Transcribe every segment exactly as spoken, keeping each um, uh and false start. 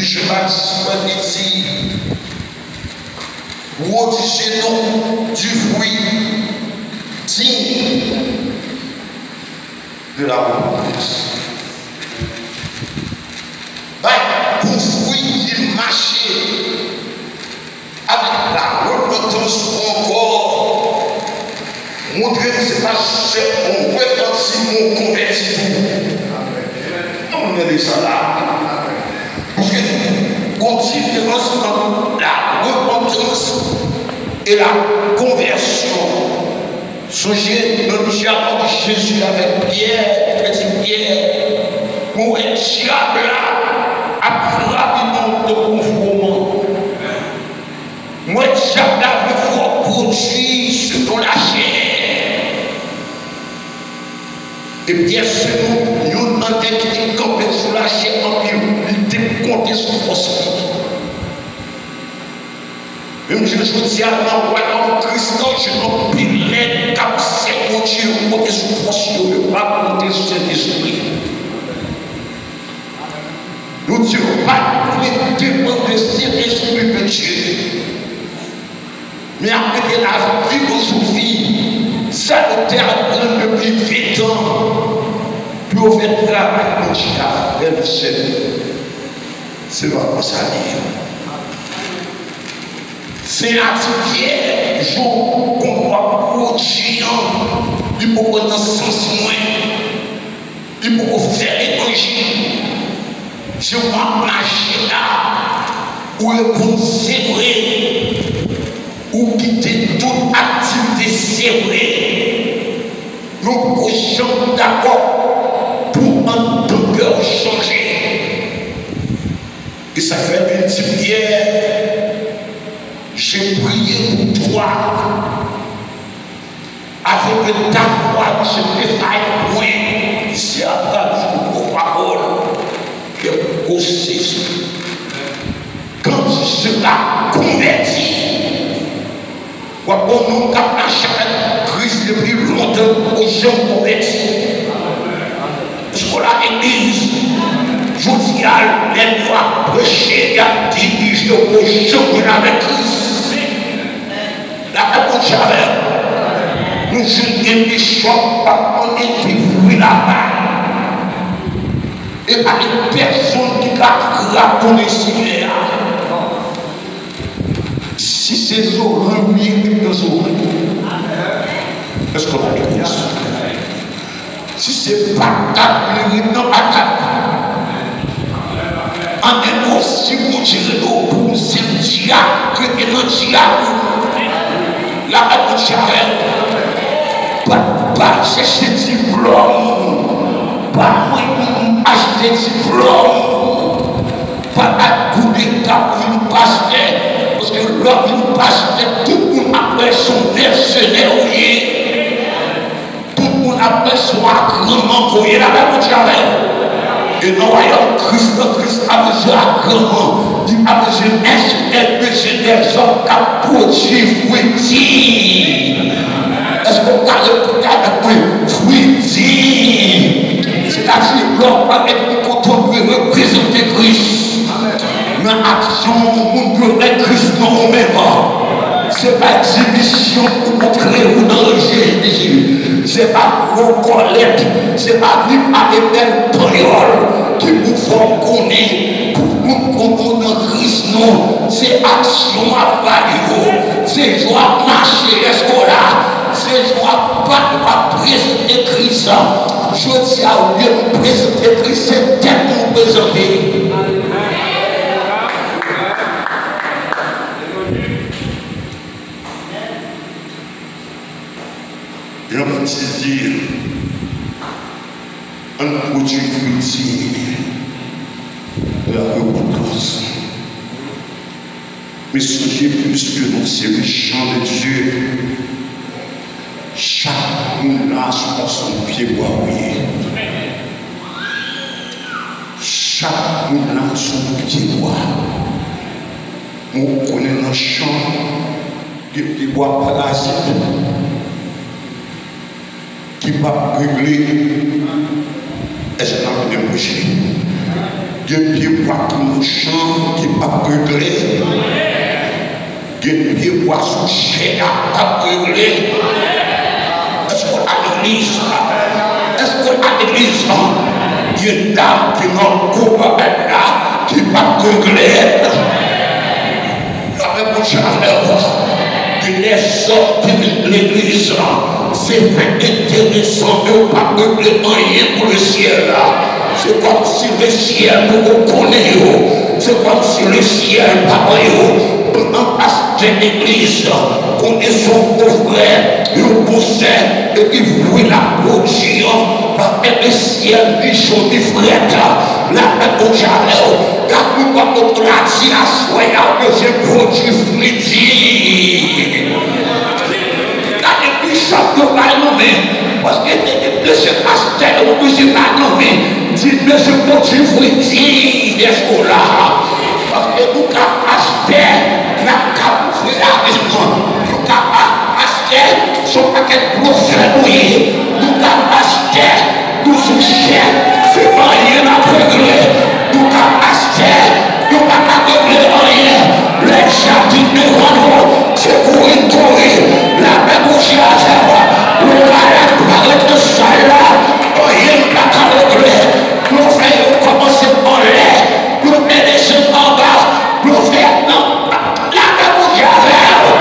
Jean-Baptiste Paul, li di, pwodui chez nous du fruit digne de la repentance. Bay bon fwi ki mache avèk la repantans ou ankò montre nou se pa sèlman repanti, men w konvèti tou. Ann gade sa la. Paske gon diferans ant la repantans e la konvèsyon. Sonje, nan dyalòg Jezi avèk Pyè, li te di Pyè, mwen wè dyab la ap frape nou tankou yon fwoman. Mwen wè dyab la vle fè w pwodui selon lachè. E Pyè se nou, youn nan nèg ki te kanpe sou lachè anpil, li te konte sou fòs li. Menm jan jodi a, nan wayòm Kris lan, gen anpil nèg k ap sèvi Bondye, yo konte sou fòs yo, yo pa konte sou Sentespri. Nou di yo pa vle depann de Sentespri Bondye. Men ap mete lavi yo sou fi. Sa doktè ap pran depi ven tan pou yo fè travay Bondye a, frè m, sè m. Se pa konsa li ye. Senyè a di Pyè, jan w konn w ap pwodui an, li poko nan sans mwen. Li poko fè levanjil. Jan w ap mache la, ou reponn se vre. Ou kite tout aktivite se vre. Nou poko janm dakò pou anndan kè w chanje. E sa k fè li di Pyè, j'ai prié pour toi. Afin que ta foi ne se défaille point. Isi a tradui pou pwòp pawòl ke ou sezi. Quand tu seras converti, w ap wè yon nonm k ap mache avèk Kris depi lontan, ou janm konvèti. Èske w la, legliz? Jodi a, lè yo ap preche, y ap dirije w, ou janm jwenn avèk Kris. Lakay Bondye avè w. Nou jwenn gen bishop k ap mande pi vre lakay. E pa gen pèsonn ki ka kraponnen Senyè a. Si se zoran w ye, ret nan zoran. Èske w la, legliz? Si se patat, li ret nan patat. An de mo, si Bondye rele w pou w se dyak, rete nan dyak ou. Lakay Bondye avè w. Pa, pa al chèche diplòm. Pa mwen pou m achte diplòm. Pa al goude ka pou vin pastè. Paske lè w vin pastè, tout moun ap wè se yon mèsenè ou ye. Tout moun ap wè se yon agranman ke w ye. Lakay Bondye avè w. E nan wayòm Kris lan, Kris pa bezwen agranman. Li pa bezwen enjenyè, li bezwen dèzòm k ap pwodui fwi diy. Èske w ka repete avèk mwen? Fwi diy. Sètadi, lè w parèt, ou kote w dwe reprezante Kris. Nan aksyon w, moun dwe wè Kris nan ou menm. Se pa egzibisyon pou montre ou nan rejè Jezi. Se pa gwo kòlèt. Se pa li pa gen bèl panyòl ki pou fè w konnen pou moun konn ou nan Kris, non. Se aksyon w ap ba yo. Se jan w ap mache, èske w la? Se jan w ap bat, w ap prezante Kris. Jodi a, olye nou prezante Kris, se tèt nou prezante. Jan Batis di, ann pwodui fwi diy de la repantans. Men sonje, piske nou se le chan de Dye, chak moun la se yon pyebwa ou ye. Chak moun la se yon pyebwa. Mwen konnen nan chan, gen pyebwa parazit ki p ap regle. Èske n ap byen preche? Gen pye bwa ki mouchan ki p ap regle. Gen pye bwa sou chè a k ap regle. Èske w al legliz la? Èske w al legliz la? Gen dam ki nan kou anbèt la ki p ap regle. Lapè Bondye avè w. Gen dèzòd ki vin legliz la. Se fè enteresan, men w p ap regle anyen pou lesyèl la. Se kòmsi lesyèl poko konnen yo. Se kòmsi lesyèl pa wè yo. Pandan pastè legliz konnen se yon bon frè, yon bon sè, epi fwi l ap pwodui an, pa fè lesyèl ni cho ni frèt. Lapè Bondye avè w. Gad moun w ap montre l a di aswè a ou bezwen pwodui fwi diy. Gade bishop yo pa nonmen. Paske te gen mesye pastè yo oblije pa nonmen. Di mesye pwodui fwi diy, èske w la? Paske nou ka pastè, n ap ka mouri avè nou. Nou ka pa pastè, se yon pakèt blofè nou ye. Nou ka pastè, nou sou chè, se anyen n ap regle. Nou ka pastè, nou pa ka regle anyen. Lè djab vin devan nou, se kouri n kouri. Lapè Bondye avè w. Lè malad parèt nan sal la, anyen n pa ka regle. Blofè yo kòmanse anlè, blofè desann anba, blofè nan, lapè Bondye avè w.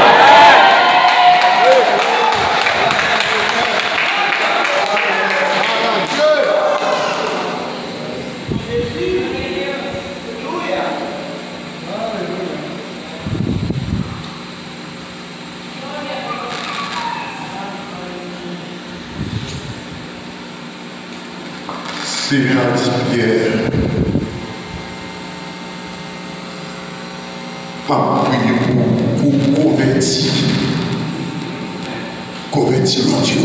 Senyè a di Pyè, m ap priye pou, pou konvèti, konvèti lòt yo,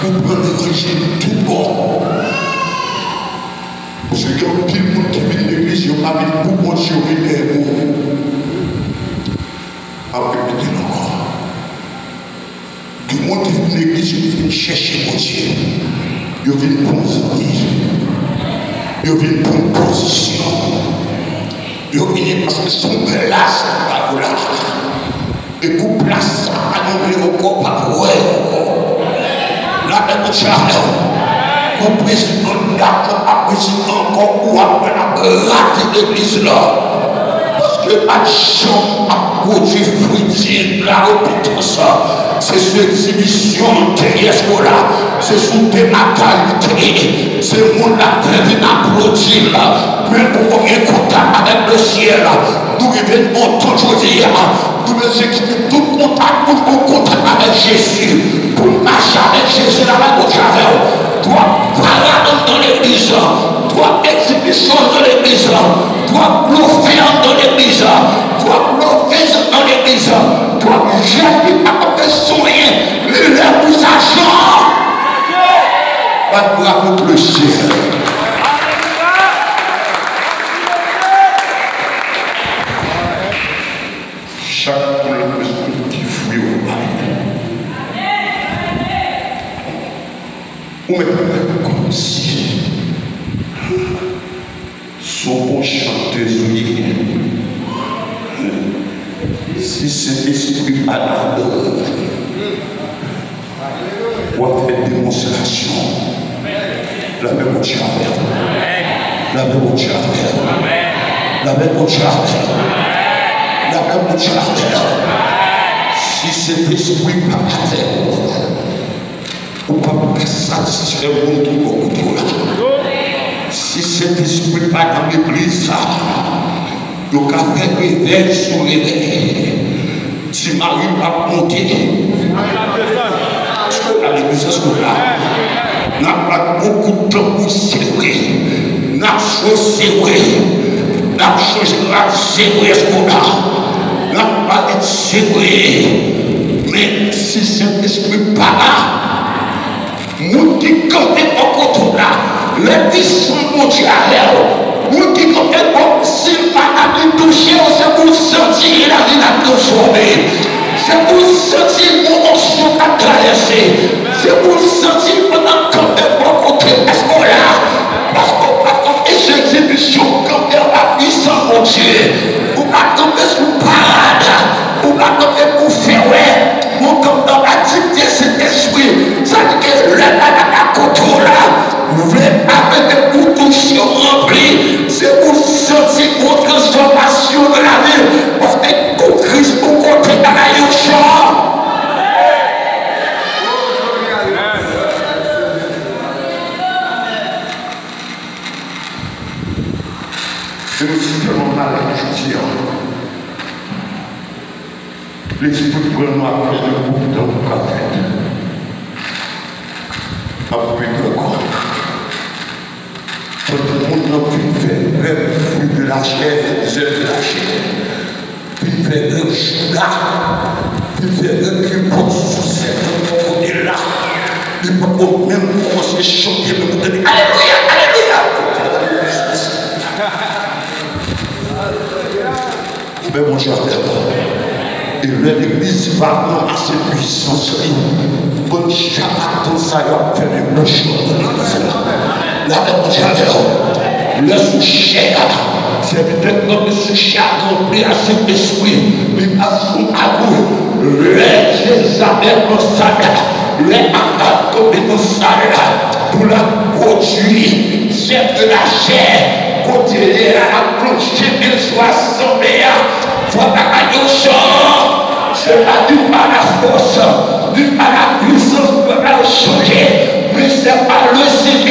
pou pran levanjil toubò. Paske gen anpil moun ki vin legliz, yo pa vin pou Bondye, yo vin dèyè moun. M ap repete l ankò. Gen moun ki vin legliz, yo vin chèche Bondye. Yo vin pou zanmi. Yo vin pou pozisyon. Yo vini paske se yon plas ki ba yo la. E pou plas sa pa nonmen ankò, pa pou wè ankò. Lapè Bondye avè w. Pou prezidan dakò, pa prezidan ankò, ou ap wè n ap rate legliz la. Paske pa t janm ap pwodui fwi diy la, repitans. Se sou egzibisyon l te ye, èske w la? Se sou demakay li te ye. Se moun l ap fè vin aplodi l. Men pou w gen kontak avèk lesyèl, nou rive nan yon tan jodi a, nou bezwen kite tout kontak pou n gen kontak avèk Jezi. Pou n mache avèk Jezi, lapè Bondye avè w. Twòp parad anndan legliz la. Twòp egzibisyon anndan legliz la. Twòp blofè anndan legliz la. Twòp blofèz anndan legliz la. Twòp jèn ki pa konn fè anyen. Li lè pou sa chanj. Bat bravo pou lesyèl. Chak moun la bezwen ki fwi yo bay. Ou mèt fè kòmsi se yon bon chantèz ou ye. Si Sentespri pa ladan, w ap fè demonstrasyon. Lapè Bondye avè w. Lapè Bondye avè w. Lapè Bondye avè w. Lapè Bondye avè w. Si Sentespri pa avè w, ou p ap ka satisfè moun ki bò kote w la. Si Sentespri pa nan legliz sa, yo ka fè revèy sou revèy. Ti Mari p ap monte. Èske w la legliz, èske w la? N ap bat bokou tanbou sere. N ap jwe sere. N ap chanje rad sere, èske w la? N ap pale sere. Men si Sentespri pa la, moun ki kanpe bò kote w la, lè pwisans Bondye avè w, moun ki kanpe bò, si l pa ka vin touche w, se pou w santi lavi l ap transfòme. Se pou w santi yon onksyon k ap travèse. Se pou w santi pandan l kanpe bò kote w, èske w la? Ou vle ape ke pou touche w ranpli, se pou w santi gwo transfòmasyon nan lavi w, paske tou Kris pou kote bagay yo chan. Se nou si tèlman malad jodi a. Lespri pran nou ap fè de gwoup dan pou ka fèt. Ap pete ankò. Tout moun nan fin fè rèv, fruit de la chair, les œuvres de la chair. Fin fè rèv Jouda. Fin fè rèv ki pot sou sèt nan kote la. Li poko menm kòmanse chante, men ou tande, alelouya, alelouya. Oubyen Bondye avè w. E lè legliz va pran ase pwisans li, bann chataton sa yo ap fèmen bouch yo nan legliz la. Lè Bondye avè w. Lè sou chè a, sèvitè k ranpli sou chè a ranpli a Sentespri, li pa sou abou. Lè Jezabèl nan sal la, lè Akab tonbe nan sal la, pou l ap pwodui chèf de la chè, kote lè a ap plonje men sou asanble a, fò bagay yo chan. Se pa ni pa la fòs, ni pa la pwisans pou bagay yo chanje, men se pa le Senyè.